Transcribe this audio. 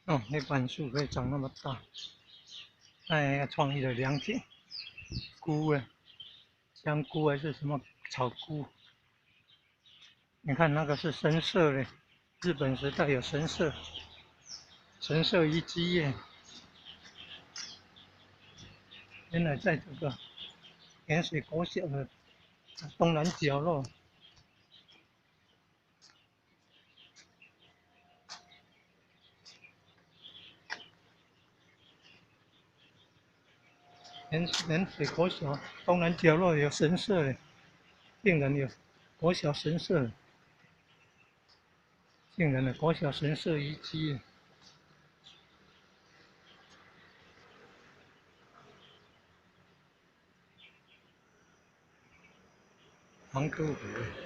哦，那板树可以长那么大，哎，创意的凉亭，菇啊，香菇还是什么草菇？你看那个是神社嘞，日本时代有神社，神社遗迹耶。原来在这个盐水国小的东南角落。盐水国小东南角落有神社嘞，竟然有国小神社，竟然的国小神社遗迹。黄沟湖。